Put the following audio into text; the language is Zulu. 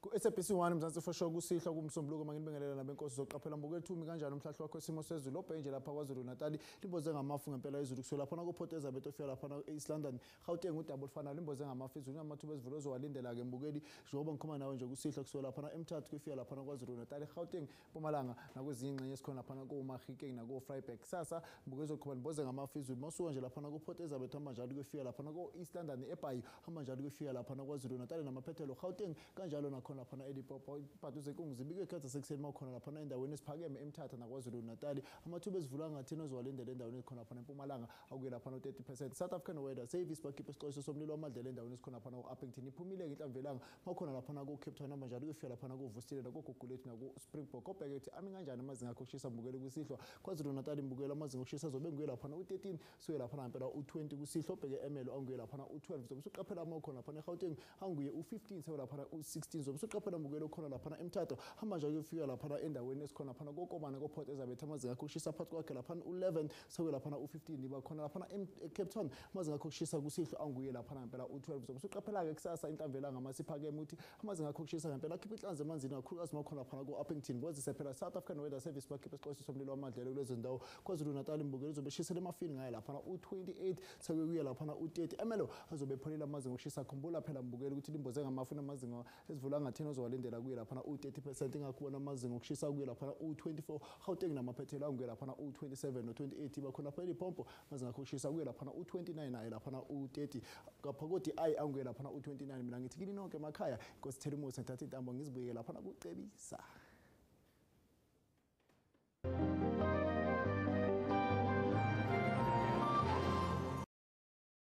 Ku-SABC 1 Mzansi for sure kusihlwa kumsombuluko manginibingelela nabenkosi zoqaphela mbukethumi kanjani umhlahlo wakho isimo sezulu obhenje lapha KwaZulu Natal limboze ngamafu ngempela izulu kusukela laphana ku-Port Elizabeth ofika laphana e-East London. Gauteng udaba olufanayo limboze ngamafu izulu namathuba esivulo ozowalindela-ke mbukeli njengoba ngikhuluma nawe nje kusihlwa kusukela laphana eMthatha kuyofika laphana KwaZulu Natal, Gauteng, Mpumalanga nakwezinye ingxenye esikhona laphana ko-Mahikeng nako-Vryburg. Kusasa mbukeli izoqhuba limboze ngamafu izulu mawusuka nje laphana ku-Port Elizabeth hamba njalo kuyofika laphana ko-East London, eBhayi hamba njalo kuyofika laphana KwaZulu Natal namaphethelo Gauteng kanjalo nakhona laphana eLimpopo. Ibhadu zenkungu zibikwe ekhathi zasekuseni mawukhona laphana endaweni esiphakeme eMthatha naKwaZulu Natal. Amathuba ezivula angathini ozowalindela endaweni ezikhona laphana eMpumalanga akuye laphana u-30%. South African Weather Service bakhipha isixwayiso somlilo wamadlela endaweni esikhona laphana ku-Upington. Iphumile-ke inhlamvu yelanga mawukhona laphana ku-Cape Town hamba njalo kuyofika laphana kuVusile nakoGugulethu naku-Springbok. Obheke ukuthi ami kanjani amazinga akho okushisa mbukeli kusihlwa KwaZulu Natal mbukeli amazinga okushisa azobe nguye laphana u-13 suke laphana ngempela u-20 kusihlwa. Obheke eMelo anguye laphana u-12 zobe usuqaphela uma ukhona laphana eGauteng anguye u-15 sewe laphana u-16 zobe usuqaphela mbukeli okhona laphana eMthatha hamba njalo kuyofika laphana endaweni esikhona laphana koKomane ko-Port Elizabeth amazinga akho okushisa phakathi kwakhe laphana u-11 sekuye laphana u-15 iba khona laphana eCape Town amazinga akho okushisa kusihlwa anguye laphana ngempela u-12 zobe usuqaphela-ke kusasa inhlamvu yelanga masiphakeme ukuthi amazinga akho okushisa ngempela akhipha inhlanzi emanzini kakhulukazi uma khona laphana ku-Upington kwazise phela South African Weather Service bakhipha isixwayiso somlilo wamadlelo kulezo ndawo. KwaZulu Natal imbukelo izobe eshisela emafini ngaye laphana u-28 sekuye laphana u-30 emelo azobe epholile amazinga okushisa. Khumbula phela mbukeli ukuthi limboze ngamafu namazinga esivula angathini ozowalindela kuye laphana u-30% ingakubona amazinga okushisa kuye laphana u-24. Gauteng namaphethelo anguye laphana u-27 no-28 bakhona lapha eLimpopo amazinga akho okushisa kuye laphana u-29 naye laphana u-30 ngapha kodi ayi anguye laphana u-29. Mina ngithi kini nonke emakhaya inkosi thela umusa ngithatha intambo ngizibuye laphana kucebisa.